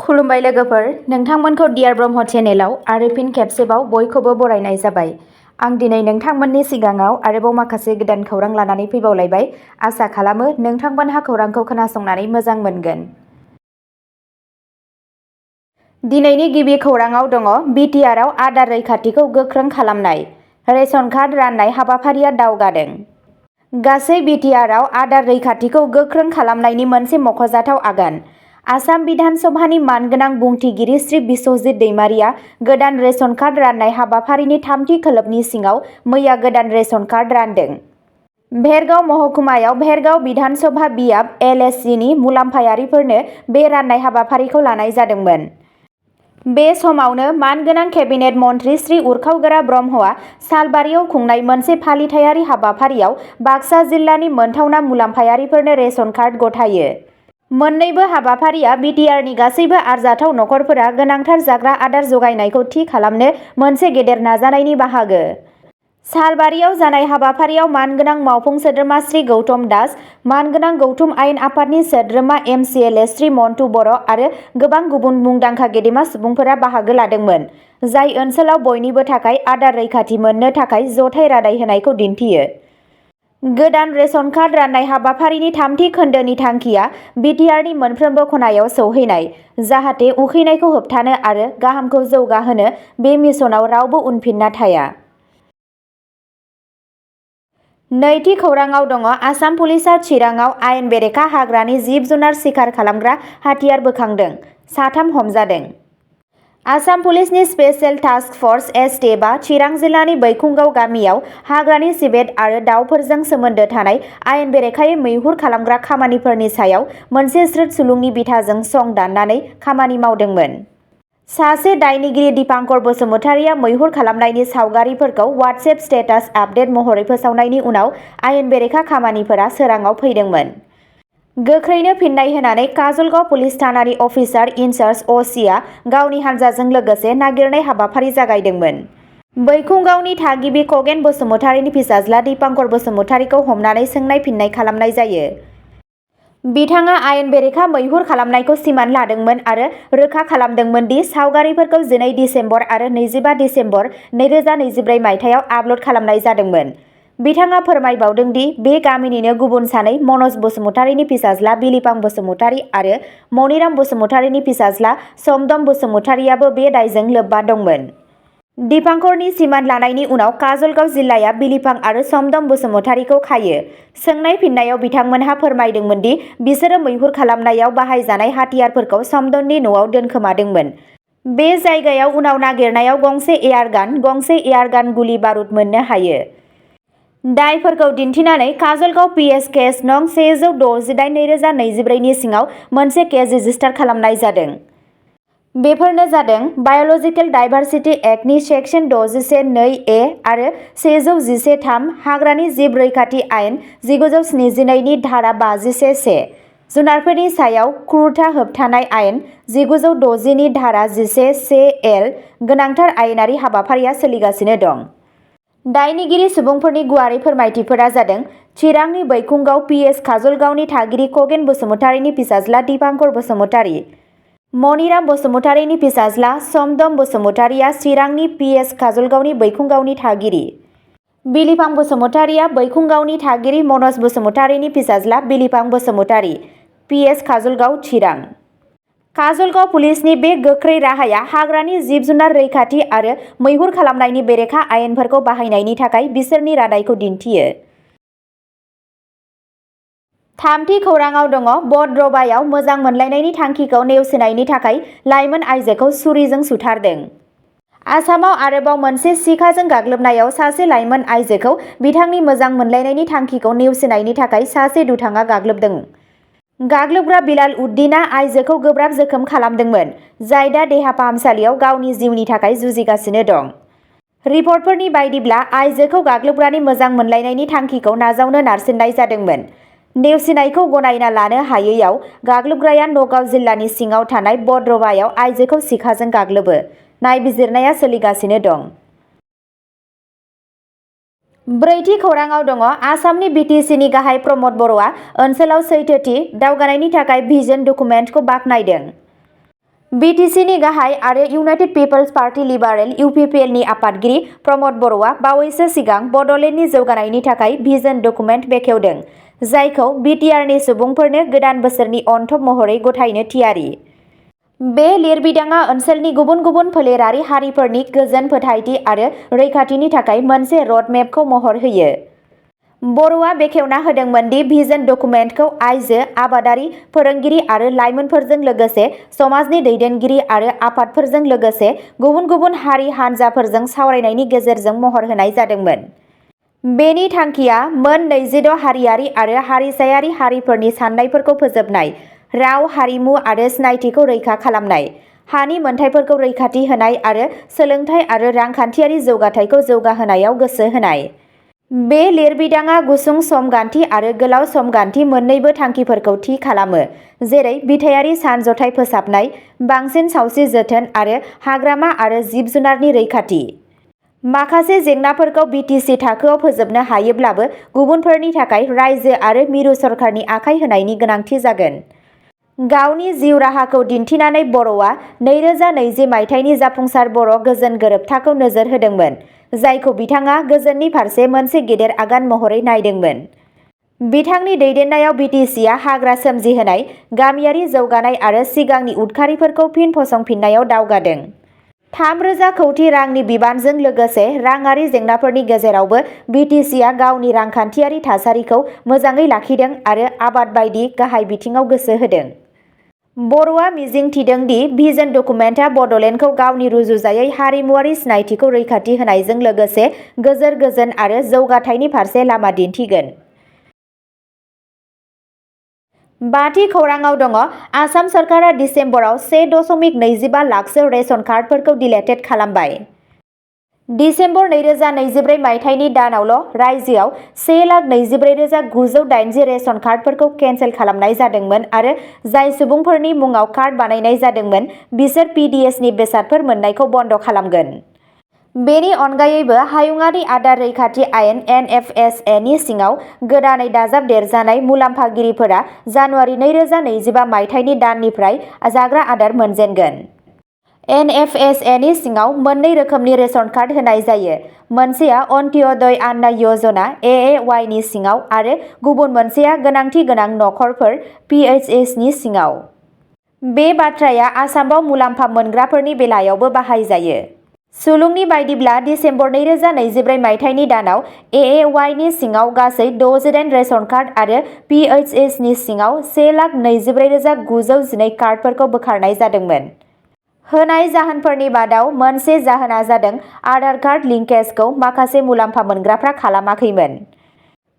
खुलुमबाय लोगोफोर, नोंथांमोनखौ डियार ब्रह्म चेनेलाव आरो फिन खेबसेबाव बयखौबो बरायनाय जाबाय। आं दिनै नोंथांमोननि सिगाङाव आरोबाव माखासे गोदान खौरां लानानै फैबावलायबाय। आसा खालामो नोंथांमोनहा खौरांखौ खोनासंनानै मोजां मोनगोन। दिनैनि गिबि खौराङाव दङ बिटिआरआव आदार रैखाथिखौ गोख्रों खालामनाय। रेशन कार्ड राननाय हाबाफारिया दावगादों। गासै बिटिआरआव आदार रैखाथिखौ गोख्रों खालामनायनि मोनसे मख'जाथाव आगान। आसाम बिधान सभानि मानगोनां बुंथिगिरि श्री बिस्वजित दैमारिया गोदान रेशन कार्ड राननाय हाबाफारिनि थामथि खोलोबनि सिङाव मैया गोदान रेशन कार्ड रानदों। भेरगाव महकुमायाव भेरगाव बिधान सभा बियाब एलएससिनि मुलाम्फायारिफोरनो बे राननाय हाबाफारिखौ लानाय जादोंमोन। बे समावनो मानगोनां केबिनेट मन्थ्रि श्री उरखावगोरा ब्रह्मआ सालबारियाव खुंनाय मोनसे फालिथायारि हाबाफारियाव बाक्सा जिल्लानि मोनथावना मुलाम्फायारिफोरनो रेशन कार्ड गथायो। मोन्नैबो हाबाफारिया बिटिआरनि गासैबो आरजाथाव नखरफोरा गोनांथार जाग्रा आदार जगायनायखौ थि खालामनो मोनसे गेदेर नाजानायनि बाहागो। सालबारियाव जानाय हाबाफारियाव मानगोनां मावफुं सोद्रोमा श्री गौतम दास, मानगोनां गौथुम आयेन आफादनि सोद्रोमा एमसिएलए श्री मन्टु बर' आरो गोबां गुबुन मुंदांखा गेदेमा सुबुंफोरा बाहागो लादोंमोन, जाय ओनसोलाव बयनिबो थाखाय आदार रैखाथि मोननो थाखाय जथाय रादाय होनायखौ दिन्थियो। गोदान रेशन कार्ड राननाय हाबाफारिनि थामथि खोन्दोनि थांखिया बिटिआरनि मोनफ्रोमबो खनायाव सौहैनाय, जाहाथे उखैनायखौ होबथानो आरो गाहामखौ जौगाहोनो बे मिशनाव रावबो उनफिनना थाया। नैथि खौराङाव दङ आसाम पुलिसआ चिराङाव आयेन बेरेखा हाग्रानि जिब जुनार सिखार खालामग्रा हाथियार बोखांदों, 3 हमजादों। आसाम पुलिसनि स्पेशेल टास्क फर्स एसटिएफआ चिरां जिल्लानि बैकुंगाव गामियाव हाग्रानि सिबेट आरो दावफोरजों सोमोन्दो थानाय आयेन बेरेखायै मैहुर खालामग्रा खामानिफोरनि सायाव मोनसे स्रोद सुलुंनि बिथाजों सं दाननानै खामानि मावदोंमोन। सासे दायनिगिरि दीपांकर बसुमतारीया मैहुर खालामनायनि सावगारिफोरखौ वाट्सएप स्टेटास आपडेट महरै फोसावनायनि उनाव आयेन बेरेखा खामानिफोरा सोराङाव फैदोंमोन। गोख्रैनो फिन्नाय होनानै काजलगाव पुलिस थानानि अफिसार इनचार्ज असिआ गावनि हानजाजों लोगोसे नागिरनाय हाबाफारि जागायदोंमोन। बैकुंगावनि थागिबि खगेन बसुमतारीनि फिसाज्ला दीपांकर बसुमतारीखौ हमनानै सोंनाय फिन्नाय खालामनाय जायो। बिथाङा आयेन बेरेखा मैहुर खालामनायखौ सिमान लादोंमोन आरो रोखा खालामदोंमोन दि सावगारिफोरखौ 12 दिसेम्बर आरो 25 दिसेम्बर 2024 मायथाइयाव आपल'ड खालामनाय जादोंमोन। बिथाङा फोरमायबावदों दि बे गामिनिनो गुबुन सानै मनज बसुमतारीनि फिसाज्ला बिलिफां बसुमतारी आरो मनिराम बसुमतारीनि फिसाज्ला समदम बसुमतारीयाबो बे दायजों लोब्बा दंमोन। दीपांकरनि सिमान लानायनि उनाव काजलगाव जिल्लाया बिलिफां आरो समदम बसुमतारीखौ खायो। सोंनाय फिननायाव बिथांमोनहा फोरमायदोंमोन दि बिसोरो मैहुर खालामनायाव बाहायजानाय हाथियारफोरखौ समदमनि न'आव दोनखोमादोंमोन। बे जायगायाव उनाव नागिरनायाव गंसे एयारगान, गंसे एयारगान गुलि बारुद मोननो हायो। दायफोरखौ दिन्थिनानै काजलगाव पिएस केस नं 168/2024 नि सिङाव मोनसे केस रेजिस्टार खालामनाय जादों। बेफोरनो जादों बाय'लजिकेल डाइभारसिटि एक्टनि सेक्सन 61(2)(a) आरो 111(3), हाग्रानि जिब रैखाथि आयेन 1972 नि धारा 51(1), जुनारफोरनि सायाव क्रुरता होबथानाय आयेन 1960 नि धारा 11(1)(l), गोनांथार आयेनारि हाबाफारिया सोलिगासिनो दं। दायनिगिरि सुबुंफोरनि गुवारै फोरमायथिफोरा जादों चिरांनि बैकुंगाव पिएस काजलगावनि थागिरि खगेन बसुमतारीनि फिसाज्ला दीपांकर बसुमतारी। मनिराम बसुमतारीनि फिसाज्ला समदम बसुमतारीया चिरांनि पिएस काजलगावनि बैकुंगावनि थागिरि। बिलिफां बसुमतारीया बैकुंगावनि थागिरि मनज बसुमतारीनि फिसाज्ला बिलिफां बसुमतारी, पिएस काजलगाव, चिरां। काजलगाव पुलिसनि बे गोख्रै राहाया हाग्रानि जिब जुनार रैखाथि आरो मैहुर खालामनायनि बेरेखा आयेनफोरखौ बाहायनायनि थाखाय बिसोरनि रादायखौ दिन्थियो। थामथि खौराङाव दङ बड'बायाव मोजां मोनलायनायनि थांखिखौ नेवसिनायनि थाखाय लाइमोन आइजोखौ छुरिजों सुथारदों। आसामाव आरोबाव मोनसे सिखाजों गाग्लोबनायाव सासे लाइमोन आइजोखौ बिथांनि मोजां मोनलायनायनि थांखिखौ नेवसिनायनि थाखाय सासे दुथाङा गाग्लोबदों। गाग्लोबग्रा बिलाल उद्दिनआ आइजोखौ गोब्राब जोखोम खालामदोंमोन, जाय दा देहा फाहामसालियाव गावनि जिउनि थाखाय जुजिगासिनो दं। रिपर्टफोरनि बायदिब्ला आइजोखौ गाग्लोबग्रानि मोजां मोनलायनायनि थांखिखौ नाजावनो नारसिननाय जादोंमोन। नेवसिनायखौ गनायना लानो हायैआव गाग्लोबग्राया नगाव जिल्लानि सिङाव थानाय बड'बायाव आइजोखौ सिखाजों गाग्लोबो। नायबिजिरनाया सोलिगासिनो दं। ब्रैथि खौराङाव दङ आसामनि बिटिसिनि गाहाय प्रमद बर'आ ओनसोलाव सैथोथि, दावगानायनि थाखाय भिजन डकुमेन्टखौ बाख्नायदों। BTCनि गाहाय आरो इउनाइटेड पिपल्स पार्टी लिबारेल UPPLनि आफादगिरि प्रमद बर'आ बावैसो सिगां बड'लेण्डनि जौगानायनि थाखाय भिजन डकुमेन्ट बेखेवदों, जायखौ BTRनि सुबुंफोरनो गोदान बोसोरनि अनथोब महरै गथायनो थियारि। बे लिरबिदांआ ओनसोलनि गुबुन गुबुन फोलेरारि हारिफोरनि गोजोन फोथायथि आरो रैखाथिनि थाखाय मोनसे रडमेपखौ महर होयो। बर'आ बेखेवना होदोंमोन दि भिजन डकुमेन्टखौ आइजो, आबादारि, फोरोंगिरि आरो लाइमोनफोरजों लोगोसे समाजनि दैदेनगिरि आरो आफादफोरजों लोगोसे गुबुन गुबुन हारि हानजाफोरजों सावरायनायनि गेजेरजों महर होनाय जादोंमोन। बेनि थांखिया मोन 26 हारियारि आरो हारिसायारि हारिफोरनि साननायफोरखौ फोजोबनाय, राव, हारिमु आरो सिनायथिखौ रैखा खालामनाय, हानि मोनथायफोरखौ रैखाथि होनाय आरो सोलोंथाइ आरो रांखान्थियारि जौगाथायखौ जौगाहोनायाव गोसो होनाय। बे लिरबिदांआ गुसुं समगान्थि आरो गोलाव समगान्थि मोन्नैबो थांखिफोरखौ थि खालामो, जेरै बिथायारि सानज'थाय फोसाबनाय, बांसिन सावस्रि जोथोन आरो हाग्रामा आरो जिब-जुनारनि रैखाथि। माखासे जेंनाफोरखौ BTC थाखोआव फोजोबनो हायोब्लाबो गुबुनफोरनि थाखाय रायजो आरो मिरु सरकारनि आखाय होनायनि गोनांथि जागोन। गावनि जिउ राहाखौ दिन्थिनानै बर'आ 2020 मायथाइनि जाफुंसार बर' गोजोन गोरोबथाखौ नोजोर होदोंमोन, जायखौ बिथाङा गोजोननि फारसे मोनसे गेदेर आगान महरै नायदोंमोन। बिथांनि दैदेननायाव BTCआ हाग्रा सोमजिहोनाय, गामियारि जौगानाय आरो सिगांनि उदखारिफोरखौ फिन फसंफिननायाव दावगादों। 3,000 कौटि रांनि बिबानजों लोगोसे राङारि जेंनाफोरनि गेजेरावबो BTCआ गावनि रांखान्थियारि थासारिखौ मोजाङै लाखिदों आरो आबाद बायदि गाहाय बिथिङाव गोसो होदों। बर'आ मिजिं थिदों दि भिजन डकुमेन्टआ बड'लेण्डखौ गावनि रुजुजायै हारिमुआरि सिनायथिखौ रैखाथि होनायजों लोगोसे गोजोर गोजोन आरो जौगाथायनि फारसे लामा दिन्थिगोन। बाथि खौराङाव दङ आसाम सरकारा दिसेम्बराव 1.25 लाखसो रेशन कार्डफोरखौ डिलेटेड खालामबाय। दिसेम्बर 2024 मायथाइनि दानावल' रायजोआव 1,24,980 रेशन कार्डफोरखौ केन्सेल खालामनाय जादोंमोन आरो जाय सुबुंफोरनि मुङाव कार्ड बानायनाय जादोंमोन बिसोर PDSनि बेसादफोर मोननायखौ बन्द खालामगोन। बेनि अनगायैबो हायुङारि आदार रैखाथि आयेन NFSA नि सिङाव गोदानै दाजाबदेरजानाय मुलाम्फागिरिफोरा जानुवारि 2025 मायथाइनि दाननिफ्राय जाग्रा आदार मोनजेनगोन। NFSA नि सिङाव मोननै रोखोमनि रेशन कार्ड होनाय जायो, मोनसेया अन्त्योदय अन्ना यजना (AAY) नि सिङाव आरो गुबुन मोनसेया गोनांथि गोनां नखरफोर (PHS) नि सिङाव। बे बाथ्राया आसामाव मुलाम्फा मोनग्राफोरनि बेलायावबो बाहायजायो। सुलुंनि बायदिब्ला दिसेम्बर 2024 मायथाइनि दानाव AAY नि सिङाव गासै 68 रेशन कार्ड आरो PHS नि सिङाव 1,24,912 कार्डफोरखौ बोखारनाय जादोंमोन। होनाय जाहोनफोरनि मादाव मोनसे जाहोना जादों आधार कार्ड लिंकेजखौ माखासे मुलाम्फा मोनग्राफ्रा खालामाखैमोन।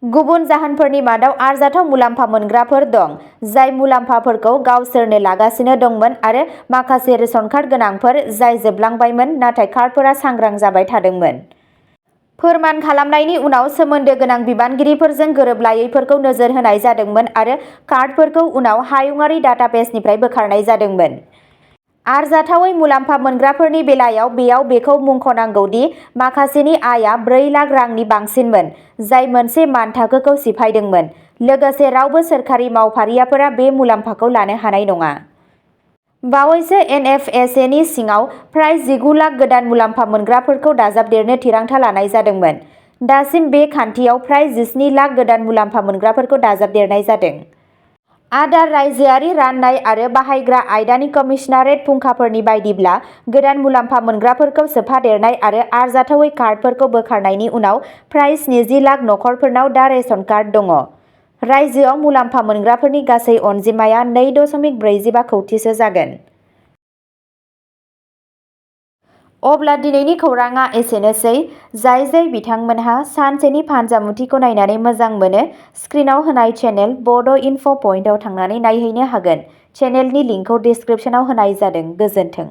गुबुन जाहोनफोरनि मादाव आरजाथाव मुलाम्फा मोनग्राफोर दं, जाय मुलाम्फाफोरखौ गावसोरनो लागासिनो दंमोन आरो माखासे रेशन कार्ड गोनांफोर जाय जोबलांबायमोन नाथाय कार्डफोरा सांग्रां जाबाय थादोंमोन। फोरमान खालामनायनि उनाव सोमोन्दो गोनां बिबानगिरिफोरजों गोरोबलायैफोरखौ नोजोर होनाय जादोंमोन आरो कार्डफोरखौ उनाव हायुङारि डाटाबेसनिफ्राय बोखारनाय जादोंमोन। आरजाथावै मुलाम्फा मोनग्राफोरनि बेलायाव बेयाव बेखौ मुंख'नांगौ दि माखासेनि आयआ 4 लाख रांनि बांसिनमोन, जाय मोनसे मानथाखोखौ सिफायदोंमोन। लोगोसे रावबो सोरखारि मावफारियाफोरा बे मुलाम्फाखौ लानो हानाय नङा। बावैसो NFSA नि सिङाव फ्राय 19 लाख गोदान मुलाम्फा मोनग्राफोरखौ दाजाबदेरनो थिरांथा लानाय जादोंमोन। दासिम बे खान्थियाव फ्राय 17 लाख गोदान मुलाम्फा मोनग्राफोरखौ दाजाबदेरनाय जादों। आदार रायजोआरि राननाय आरो बाहायग्रा आयदानि कमिशनारेट फुंखाफोरनि बायदिब्ला गोदान मुलाम्फा मोनग्राफोरखौ सोफादेरनाय आरो आरजाथावै कार्डफोरखौ बोखारनायनि उनाव फ्राय 70 लाख नखरफोरनाव दा रेशन कार्ड दङ। रायजोआव मुलाम्फा मोनग्राफोरनि गासै अनजिमाया 2.45 कौटिसो जागोन। अब्ला दिनैनि खौराङा एसेनोसै। जाय बिथांमोनहा सानसेनि फानजामुथिखौ नायनानै मोजां मोनो, स्क्रिनाव होनाय चेनेल बड' इनफ' पइन्टआव थांनानै नायहैनो हागोन। चेनेलनि लिंकखौ डिस्क्रिप्शनाव होनाय जादों। गोजोन्थों।